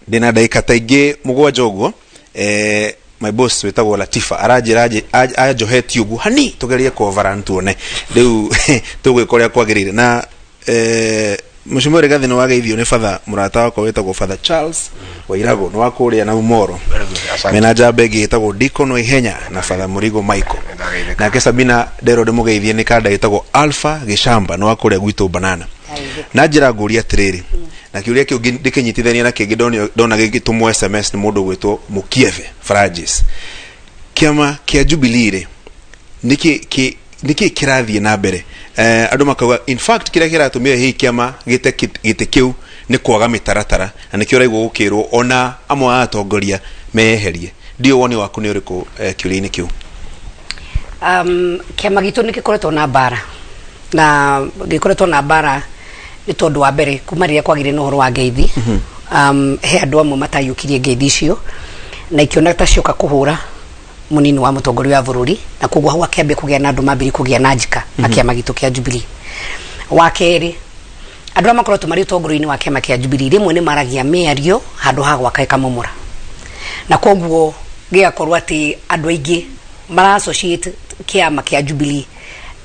Ndĩna ndagĩka ta ingĩ 7 ũguo. My boss wĩtagwo Latifa aranjĩra anjohetie ũguo hani tũgerie kũovera tuone rĩu tũgwĩka ũrĩa kwagĩrĩire. Na Mheshimiwa Rigathi nĩ wageithio nĩ batha mũrata wakwa wĩtagwo Father Charles Wairagũ, nĩ wa kũrĩa na Umoro. Mena njamba ĩngĩ ĩtagwo Deacon Waihenya na Father Mũrigo Michael. Nake Sabina nderwo ndĩmũgeithie nĩ kanda ĩtagwo Alpha Gĩcamba, nĩ wa kũrĩa gwitũ Banana. Na njĩra ngũria atĩrĩrĩ, na kĩũria kĩu ndĩkĩnyitithania na kĩngĩ ndona gĩgĩtũmwo SMS nĩ mũndũ ũgwĩtwo Mũkieve Francis. Kĩama kĩa Jubilee rĩ, nĩkĩ kĩrathiĩ na mbere? Andũ makauga in fact kĩrĩa kĩratũmire hihi kĩama gĩte gĩtĩ kĩu nĩ kwaga mĩtaratara, na nĩkĩo ũraigua gũkĩrwo ona amwe a atongoria meyeherie. Ndiũĩ woni waku nĩ ũrĩkũ kĩũria-inĩ kĩu? Kĩama gitũ nĩ gĩkoretwo na mbara, na gĩkoretwo na mbara nĩ tondũ wa mbere kuma rĩrĩa kwagĩire na ũhoro wa ngeithi. He andũ amwe mataiyũkirie ngeithi icio na ikĩona ta cioka kũhũra mũnini wa mũtongoria wa bũrũri, na koguo hau akĩambia kũgĩa na andũ mambĩrĩria kũgĩa na njika na kĩama gitũ kĩa Jubilee. Wa kerĩ, andũ arĩa makoretwo marĩ ũtongoria-inĩ wa kĩama kĩa Jubilee rĩmwe nĩ maragia mĩario handũ ha gwaka ĩkamomora, na koguo gĩgakorwo atĩ andũ aingĩ mara associate kĩama kĩa Jubilee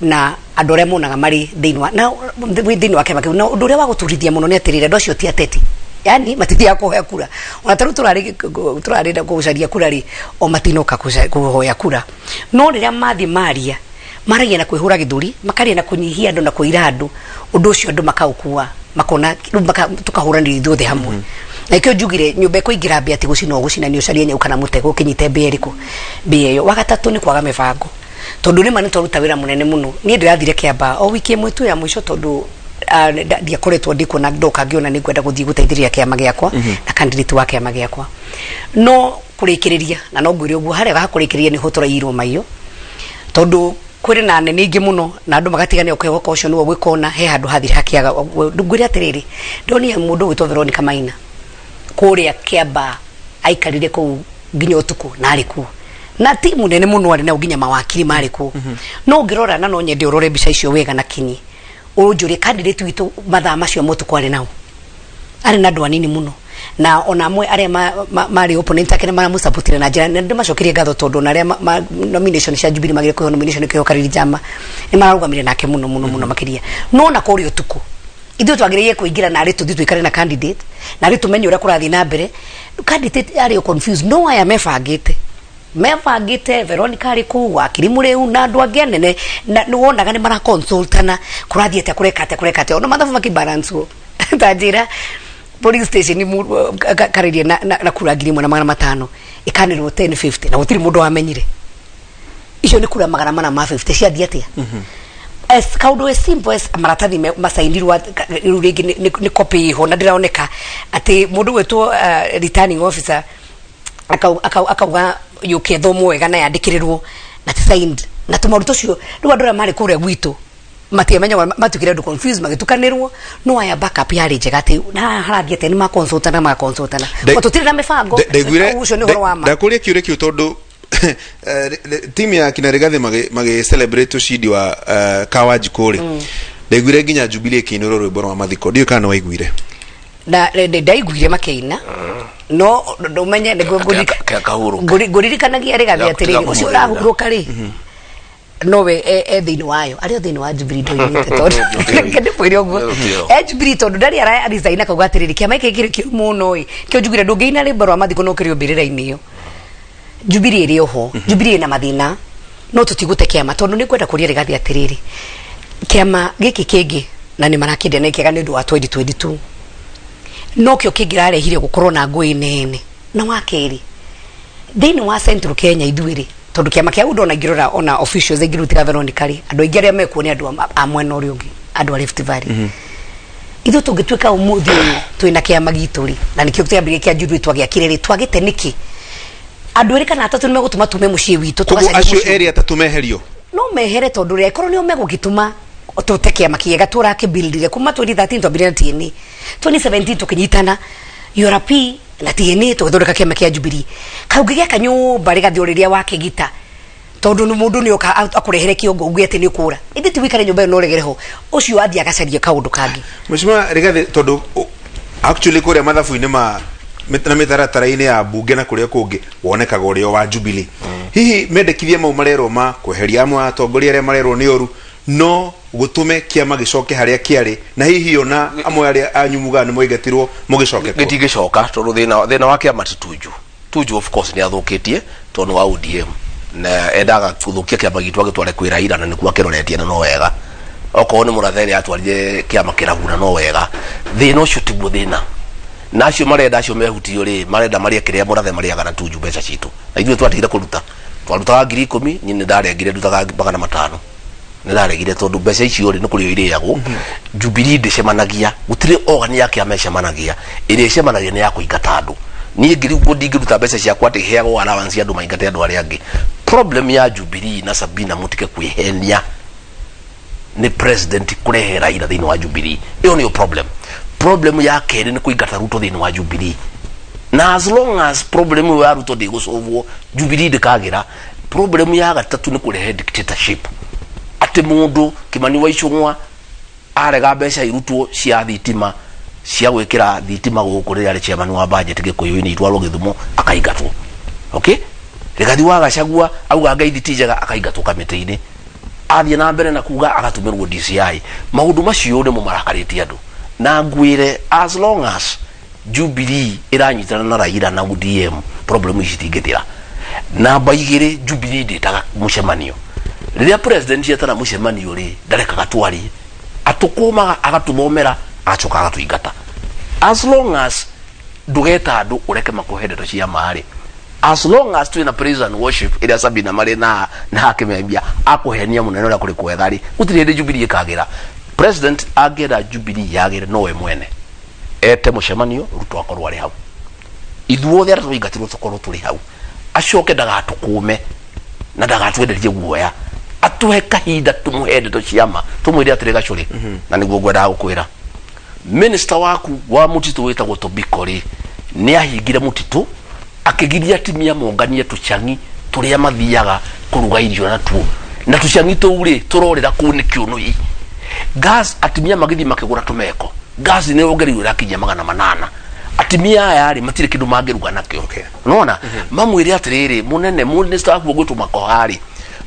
na andũ arĩa monaga marĩ thĩinĩ wa na thĩinĩ wa kĩama kĩu. Na ũndũ ũrĩa wa gũturithia mũno nĩ atĩrĩrĩ, andũ acio ti ateti, yani matithiaga kũhoya kura. Ona ta rĩu tũrarĩ gũcaria kura rĩ, o matinoka kũhoya kura, no rĩrĩa mathiĩ maria, maragia na kwĩhũra gĩthũri, makaria na kũnyihia andũ na kũira andũ, ũndũ ũcio andũ makaũkua, makona tũkahũranĩria ithuothe hamwe. Na ikĩo njugire nyũmba ĩkũingĩra mbĩa ti gũcina ũgũcina, nĩ ũcarie nyau kana mũtego ũkĩnyite mbĩa ĩrĩkũ, mbĩa ĩyo. Wa gatatũ nĩ kwaga mĩbango, tondũ nĩ ma nĩ twaruta wĩra mũnene mũno. Niĩ ndĩrathire Kĩambaa o wiki ĩmwe tu ya mũico, tondũ Ndiakoretwo ndikuo na ndoka ngiona nĩ ngwenda gũthiĩ gũteithĩrĩria kĩama gĩakwa na candidate wa kĩama gĩakwa, no kũrĩkĩrĩria na no ngwĩre ũguo, harĩa ha kũrĩkĩrĩria nĩho tũraiyirwo maiyo, tondũ kwĩrĩ na nene ingĩ mũno na andũ magatigania ũkehoka ũcio nĩwe gwĩkona he handũ hathire hakĩaga. Ngwĩre atĩrĩrĩ, ndonire mũndũ ũgwĩtwo Veronica Maina kũrĩa Kĩambaa, aikarire kũu nginya ũtukũ na arĩ kuo na timu nene mũno, arĩ nao nginya mawakiri marĩ kuo. No ũngĩrora, na no nyende ũrore mbica icio wega na kinyi, ũnjũrie candidate witũ mathaa macio ma ũtukũ arĩ nao, arĩ na andũ anini mũno, na ona amwe arĩa marĩ opponent ake nĩ maramũsupportire na njĩra na ndĩmacokerie ngatho, tondũ ona arĩa nomination cia Jubilee magire kũheo nomination kĩo Kariri Njama nĩ mararũgamire nake mũno mũno mũno makĩria. No na kũrĩa ũtukũ ithuĩ twagĩrĩire kũingĩra narĩ tũthiĩ tũikare na candidate narĩ tũmenye ũrĩa kũrathiĩ na mbere. Candidate arĩ o confused, no aya mebangĩte Veronica arĩ kũu, wakiri Mũrĩu na andũ angĩ anene, na nĩ wonaga nĩ maraconsultana kũrathiĩ atĩa, kũreka atĩa, kũreka atĩa, ona mathabu makĩbalancewo. Ta njĩra, police station karĩrie na kura 1,500 ĩkanĩrwo 1050 na gũtirĩ mũndũ wamenyire. Icio nĩ kura 450 ciathiĩ atĩa? As kaundu as simple as maratathi macainirwo rĩu rĩngĩ nĩ copy iho na ndĩroneka atĩ mũndũ gwĩtwo returning officer akauga yũke thomwo wega na yandĩkĩrĩrwo na ti signed na tũmaũndũ tũcio. Rĩu andũ arĩa marĩ kũrĩa gwitũ matiamenyaga, matukire andũ confused, magĩtukanĩrwo. No aya backup yarĩ njega atĩ na harathiĩ atĩa, nĩ maconsultana magaconsultana. Tũtirĩ na mĩbango. Ndaiguire. Ũcio nĩ ũhoro wa ma. Ndakũria kĩũria kĩu tondũ timu ya kina Rigathi magi celebrate ushindi wa Kawanjikũ rĩ, ndaiguire nginya Jubilee ĩkĩinĩrwo rwĩmbo rwa mathiko. Ndiũĩ kana nĩ waiguire. Na ndaiguire makĩina, no ndũmenye nĩguo ngũririkanagia Rigathi atĩrĩrĩ, ũcio ũrahurũka rĩ, nowe e thĩinĩ wayo, arĩ o thĩinĩ wa Jubilee. Ndoimĩte tondũ reke ndĩkwĩre ũguo, e Jubilee tondũ ndarĩ ara resign akauga atĩrĩrĩ, kĩama gĩkĩ kĩrĩ kĩũru mũno ĩ, kĩo njugire ndũngĩina rwĩmbo rwa mathiko no kĩrĩ o mbĩrĩra-inĩ ĩyo. Jubilee ĩrĩ oho, Jubilee ĩna mathĩna, no tũtigũte kĩama, tondũ nĩ ngwenda kũria Rigathi atĩrĩrĩ, kĩama gĩkĩ kĩngĩ na nĩ marakĩendia na kĩega nĩ ũndũ wa 2022, no kĩo kĩngĩrarehire gũkorwo na ngũĩ nene. Na wa kerĩ, thĩinĩ wa Central Kenya ithuĩ rĩ, tondũ kĩama kĩa UDA, ona ingĩrora ona officials aingĩ rĩu tiga Veronica rĩ, andũ aingĩ arĩa mekuo nĩ andũ a mwena ũrĩa ũngĩ, andũ a Rift Valley. Ithuĩ tũngĩtuĩka ũmũthĩ ũyũ twĩna kĩama gitũ rĩ, na nĩkĩo kĩambĩrĩria kĩa Jubilee twagĩakire rĩ, twagĩte nĩkĩ? Andũ erĩ kana atatũ nĩmegũtũma tume mũciĩ witũ Koguo tũgacaria acio mũciĩ. erĩ atatũ meherio? No mehere, tondũ rĩ, angĩkorwo nĩo megũgĩtũma tũte kĩama kĩega tũrakĩbuildire kuma 2013, twambire na TNA, 2017 tũkĩnyitana URP na TNA tũgĩthondeka kĩama kĩa Jubilee. Kau ũngĩgĩaka nyũmba rĩgathiĩ o rĩrĩa wakĩgita, tondũ nĩ mũndũ nĩ oka akũrehere kĩongo uge atĩ nĩ ũkũra, ĩndĩ ti wĩikare nyũmba ĩyo na ũregere ho, ũcio athiĩ agacaria kaũndũ kangĩ. Mheshimiwa Rigathi, tondũ actually kũrĩa mathabu-inĩ ma na mĩtaratara-inĩ ya mbunge na kũrĩa kũngĩ wonekaga ũrĩ o wa Jubilee, hihi mendekithia mau marerwo ma kweheria amwe a atongoria arĩa marerwo nĩ oru no gũtũme kĩama gĩcoke harĩa kĩarĩ, na hihi ona amwe arĩa anyu mugaga nĩ mwaingatirwo mũgĩcoke kuo? Gĩtingĩcoka, tondũ thĩna wa kĩama ti Tuju. Tuju of course nĩ athũkĩtie, tondũ nĩ wa ODM na endaga gũthũkia kĩama gitũ agĩtware kwĩ Raila, na nĩkuo akĩroretie, na no wega. Okorwo nĩ mũrathe ĩrĩa atwarire kĩama kĩrabu, na no wega. Thĩna ũcio tiguo thĩna, na acio marenda, acio mehutio rĩ, marenda marĩe kĩrĩa mũrathe marĩaga na Tuju, mbeca citũ. Na ithuĩ twatigire kũruta, twarutaga 10,000, niĩ nĩ ndarengire ndutaga 500. Nĩ ndaregire tondũ mbeca icio rĩ, nĩ kũrĩo irĩagwo. Jubilee ndĩcemanagia, gũtirĩ organ ya kĩama ĩcemanagia. Ĩrĩa ĩcemanagia nĩ ya kũingata andũ. Niĩ ngĩrĩ ũguo ndingĩruta mbeca ciakwa atĩ heagwo allowance andũ maingate andũ arĩa angĩ. Problem ya Jubilee na Sabina, mũtige kwĩhenia, nĩ president kũrehe Raila thĩinĩ wa Jubilee. Ĩyo nĩyo problem. Problem ya kerĩ nĩ kũingata Ruto thĩinĩ wa Jubilee, na as long as problem ĩyo ya Ruto ndĩgũcovwo, Jubilee ndĩkagĩra. Problem ya gatatũ nĩ kũrehe dictatorship, atĩ mũndũ Kimani wa Ichung'wa arega mbeca irutwo cia thitima, cia gwĩkĩra thitima gũkũ rĩrĩa arĩ chairman wa budget Gĩkũyũ-inĩ, itwarwo Gĩthumo, akaingatwo. Okay, Rigathi wa Gachagua auga ngeithi ti njega, akaingatwo kamĩtĩ-inĩ. Athiĩ na mbere na kuga, agatũmĩrwo DCI. Maũndũ macio nĩmo marakarĩtie andũ, na ngwĩre as long as Jubilee ĩranyitana na Raila na ODM, problem ici itingĩthira. Namba igĩrĩ, Jubilee ndĩtaga mũcemanio. Rĩrĩa president etana mũcemanio rĩ, ndarekaga twarie, atũkũmaga, agatũthomera, agacoka agatũingata. As long as ndũgeta andũ ũreke makũhe ndeto cia ma rĩ, as long as twĩna praise and worship ĩrĩa Sabina marĩ na Akĩmembia akũhenia mũnene ũrĩa kũrĩ kwega rĩ, gũtirĩ hĩndĩ Jubilee ĩkagĩra. President angĩenda Jubilee yagĩre nowe mwene ete mũcemanio, Ruto akorwo arĩ hau, ithuothe arĩa tũingatirwo tũkorwo tũrĩ hau, acoke ndagatũkũme na ndagatwenderie guoya, atũhe kahinda tũmũhe ndeto cia ma, tũmwĩre atĩrĩ, Gacũrĩ, na nĩguo ngwendaga gũkwĩra, minister waku wa mũtitũ wĩtagwo Tobiko rĩ, nĩ ahingire mũtitũ akĩgiria atimia monganie tũcang'i tũrĩa mathiaga kũruga irio natuo, na tũcang'i tũu rĩ tũrorĩra kũu nĩ kĩũnũhi gas. Atimia magĩthiĩ makĩgũra tũmeko, gas nĩ yongereirwo ĩrakinyia 800. Atimia aya rĩ matirĩ kĩndũ mangĩruga nakĩo. Nona mamwĩre atĩrĩrĩ, mũnene, minister waku ũgwĩtwo Makoha rĩ,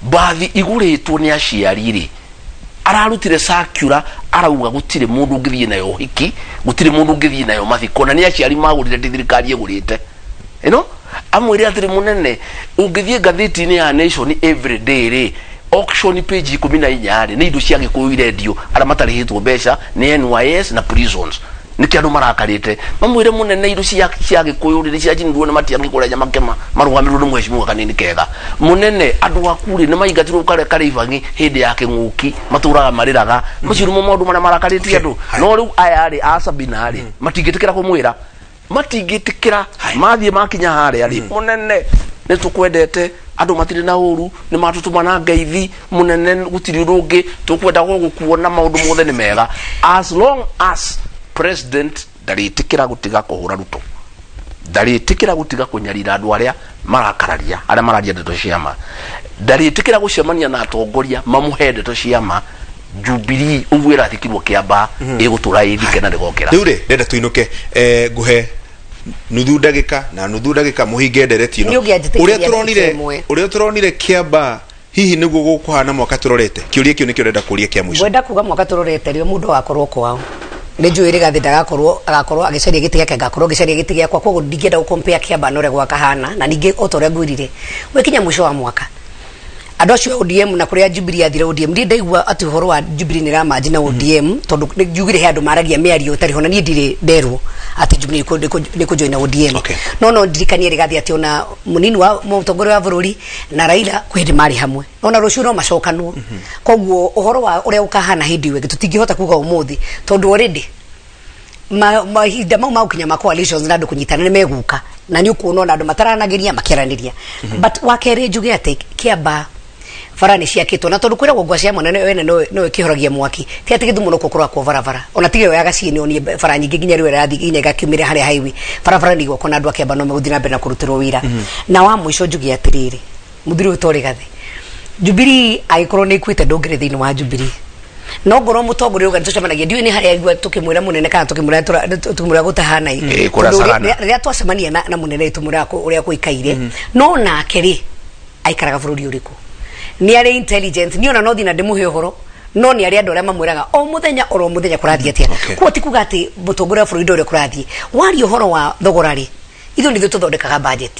mbathi igũrĩtwo nĩ aciari rĩ, ararutire circular arauga gũtirĩ mũndũ ũngĩthiĩ nayo ũhiki, gũtirĩ mũndũ ũngĩthiĩ nayo mathiko, na nĩ aciari magũrire, ti thirikari ĩgũrĩte ĩno. Amwĩre atĩrĩ, mũnene, ũngĩthiĩ ngathĩti-inĩ ya Nation every day rĩ, auction page 14 rĩ, nĩ indo cia Gĩkũyũ irendio, arĩa matarĩhĩtwo mbeca nĩ NYS na prisons, nĩkĩo andũ marakarĩte. Mamwĩre, mũnene, indo cia Gĩkũyũ rĩ, nĩ ciacinirwo nĩ Matiang'i kũrĩa Nyamakema marũgamĩrĩrwo nĩ mheshimiwa kanini kega. Mũnene, andũ aku rĩ, nĩ maingatirwo kare Karĩibang'i hĩndĩ ya kĩng'ũki, matũraga marĩraga. Macio nĩmo maũndũ marĩa marakarĩtie andũ. No rĩu aya rĩ a Sabina rĩ, matingĩtĩkĩra kũmwĩra, matingĩtĩkĩra. Mathiĩ makinya harĩa rĩ, mũnene, nĩ tũkwendete, andũ matirĩ na ũru, nĩ matũtũma na ngeithi, mũnene, gũtirĩ ũndũ ũngĩ tũkwenda gũgũkuona, maũndũ mothe nĩ mega. As long as president ndarĩtĩkĩra gũtiga kũhũra Ruto, ndarĩtĩkĩra gũtiga kũnyarira andũ arĩa marakararia, arĩa mararia ndeto cia ma, ndarĩtĩkĩra gũcemania na atongoria mamũhe ndeto cia ma, Jubilee ũguo ĩrathikirwo Kĩamba ĩgũtũra ĩthike na ndĩgokĩra. Rĩu rĩ, ndenda tũinũke, nguhe nuthu ndagĩka na nuthu ndagĩka mũhinge ndereti ĩno. Nĩ ũngĩanjĩtĩkĩria Ũrĩa ndagĩka tũronire ĩmwe. Ũrĩa tũronire Kĩamba, hihi nĩguo gũkũhana mwaka tũrorete? Kĩũria kĩu nĩkĩo ndenda kũria kĩa mũico. Ngwenda kuga mwaka tũrorete rĩo mũndũ agakorwo kwao nĩ njũĩ Rigathĩ ndagakorwo, agakorwo agĩcaria gĩtĩ gĩake, ngakorwo ngĩcaria gĩtĩ gĩakwa. Koguo ndingĩenda gũkompea Kĩamba na ũrĩa gwakahana. Na ningĩ o ta ũrĩa ngwĩrire, gwĩkinya mũico wa mwaka, andũ acio a ODM na kũrĩa Jubilee yathire ODM, ndirĩ ndaigua atĩ ũhoro wa Jubilee nĩ ĩramanji na ODM, tondũ nĩ njugire he andũ maragia mĩario ĩtarĩ ho, na niĩ ndirĩ nderwo atĩ Jubilee nĩ kũjoina ODM. No no ndirikanie Rigathĩ atĩ ona mũnini wa mũtongoria wa bũrũri na Raila kwĩ hĩndĩ marĩ hamwe, ona rũciũ no macokanwo. Koguo ũhoro wa ũrĩa ũkahana hĩndĩ ĩyo ĩngĩ tũtingĩhota kuga ũmũthĩ, tondũ already mahinda mau ma gũkinya ma coalitions na andũ kũnyitana nĩ megũka, na nĩ ũkuona ona andũ mataranagĩria makĩaranĩria. But wa kerĩ, njuge atĩ Kĩamba bara nĩ ciakĩtwo, na tondũ kwĩragwo ngwa cia mwana wene no ĩkĩhoragia mwaki, ti atĩ Gĩthumo no kuo kũrakwo barabara, ona tiga ĩyo ya Gaciĩ nĩ onie bara nyingĩ nginya rĩu ĩrathiĩ nginya ĩgakiumĩra harĩa highway, barabara nĩ igwakwo na andũ a Kĩamba no megũthiĩ na mbere na kũrutĩrwo wĩra. Na wa mũico njuge atĩrĩrĩ, mũthuri ũyũ to Rigathĩ, Jubilee angĩkorwo nĩ ĩkuĩte, ndũngĩrĩ thĩinĩ wa Jubilee, no ngorwo mũtongoria uga nĩtũcemanagia, ndiũĩ nĩ harĩa aigua tũkĩmwĩra mũnene kana tũkĩmwĩra tũkĩmwĩra gũtahana. Ĩ, kũrĩa Tondũ Sagana. rĩrĩa twacemania na mũnene tũmwĩraga ũrĩa kũikaire. No nake rĩ, aikaraga bũrũri ũrĩkũ? Nĩ arĩ intelligent, niĩ ona no thiĩ na ndĩmũhe ũhoro, no nĩ arĩ andũ arĩa mamwĩraga o mũthenya oro mũthenya kũrathiĩ atĩa. Koguo ti kuga atĩ mũtongoria wa bũrũri ndũrĩ kũrathiĩ. Waria ũhoro wa thogora rĩ, ithuĩ nithuĩ tũthondekaga budget.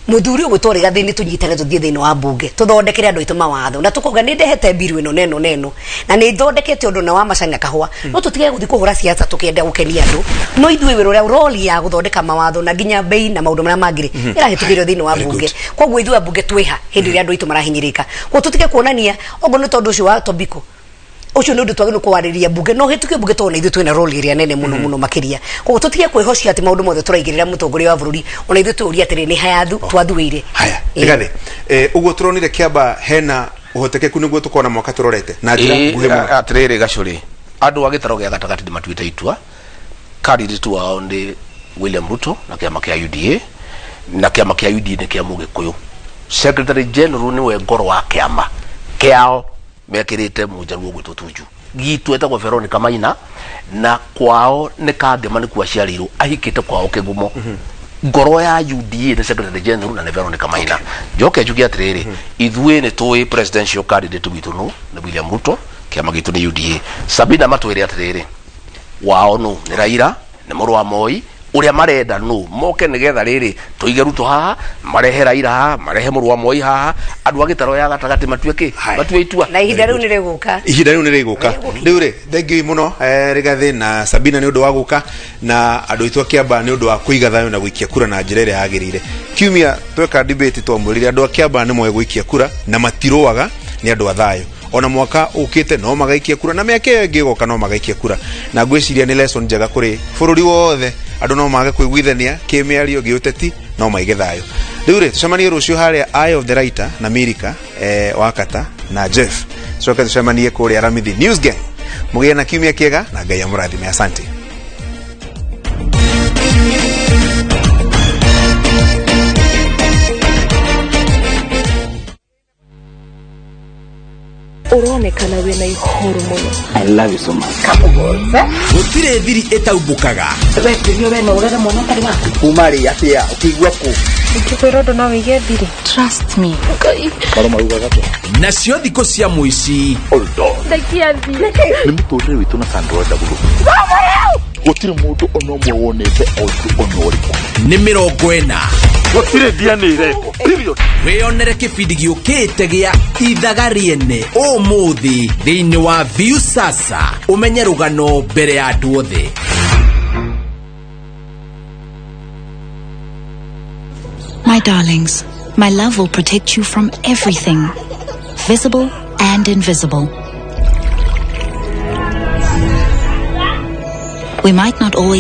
Mũthuri ũgwĩtwo Rigathĩ, nĩ tũnyitane tũthiĩ thĩinĩ wa mbunge tũthondekere andũ aitũ mawatho, na tũkauga nĩ ndehete mbiru ĩno na ĩno na ĩno, na nĩ thondekete ũndũ na wa macani na kahũa. No tũtige gũthiĩ kũhũra siasa tũkĩenda gũkenia andũ, no ithuĩ wĩra ũrĩa roli ya gũthondeka mawatho na nginya bei na maũndũ marĩa mangĩ rĩ, ĩrahĩtũkĩrio thĩinĩ wa mbunge. Koguo ithuĩ ambunge twĩha hĩndĩ ĩrĩa andũ aitũ marahinyĩrĩka? Koguo tũtige kuonania oguo nĩ tondũ ũcio wa Tobiko ũcio nĩ ũndũ twagĩrĩirwo kwarĩria mbunge no hĩtũkie mbunge, tondũ na ithuĩ twĩna role ĩrĩa nene mũno mũno makĩria. Koguo tũtige kwĩhocia atĩ maũndũ mothe tũraigĩrĩra mũtongoria wa bũrũri, ona ithuĩ twĩũrie atĩrĩ, nĩ hayathu twathuĩire? Haya, Rigathĩ, ũguo tũronire Kĩamba hena ũhotekeku nĩguo tũkona mwaka tũrorete na njĩra nguhĩ mũno. Atĩrĩrĩ Gacũrĩ, andũ a gĩtaro gĩa gatagatĩ nĩ matuĩte itua, candidate wao nĩ William Ruto na kĩama kĩa UDA, na kĩama kĩa UDA nĩ kĩa Mũgĩkũyũ. Secretary General nĩwe ngoro wa kĩama kĩao, mekĩrĩte mũnjaruo gwĩtwo Tuju gitũ etagwo Veronica Maina, na kwao nĩ Kangema nĩkuo aciarĩirwo, ahikĩte kwao Kĩgumo. Ngoro ya UDA nĩ Secretary General na nĩ Veronica Maina. Njoke njuge atĩrĩrĩ, ithuĩ nĩ tũĩ presidential candidate witũ nũ, nĩ William Ruto, kĩama gitũ nĩ UDA. Sabina matwĩre atĩrĩrĩ, wao nũ? Nĩ Raila, nĩ mũrũ wa Moi, ũrĩa marenda nũ moke nĩgetha rĩrĩ tũige Ruto haha, marehe Raila haha, marehe mũrũ wa Moi haha, andũ a gĩtaro ya gatagatĩ matue kĩ? Matue itua. Na ihinda rĩu nĩ rĩgũka. Ihinda rĩu nĩ rĩgũka. Rĩu rĩ, thengiũ mũno, Rigathĩ na Sabina, nĩ ũndũ wa gũka, na andũ aitũ a Kĩamba nĩ ũndũ wa kũiga thayũ na gũikia kura na njĩra ĩrĩa yagĩrĩire. Kiumia tweka debate twamwĩrire andũ a Kĩamba nĩ moĩ gũikia kura na matirũaga, nĩ andũ a thayũ. Ona mwaka ukite no magaikia kura, na miaka ĩyo ĩngĩ ĩgoka no magaikia kura. Na ngwĩciria nĩ lesson njega kũrĩ bũrũri wothe. Andũ no mage kũiguithania kĩmĩario, gĩũteti, no maige thayũ. Rĩu rĩ, tũcemanie rũciũ harĩa Eye of the Writer na Mirika Wakata na Jeff. Coke tũcemanie kũrĩa Ramithi News Gang. Mũgĩe na kiumia kĩega na Ngai amũrathime. Asante. Uronekana wĩna ihoru mũno. I love you so much. Gũtirĩ thiri ĩtaumbũkaga. We no ũrere mwana ũtarĩ waku. Kuma rĩ atia ũkĩigua kũ? Ingĩkwĩra ũndũ no wĩige thiri. Trust me. Karo maugaga atĩa? Nacio thikũ cia mũici Ndaikia thi. Nĩ mũtũrĩre witũ na Sandra Ndagũrũ. Gũtirĩ mũndũ ona ũmwe wonete ũndũ ona ũrĩkũ. Nĩ 40. Gũtirĩ DNA ĩrekwo, period. Wĩyonere kĩbindi gĩũkĩte gĩa Ithaga Rĩene ũmũthĩ thĩinĩ wa Viusasa, ũmenye rũgano mbere ya andũ othe. My darlings, my love will protect you from everything, visible and invisible. We might not always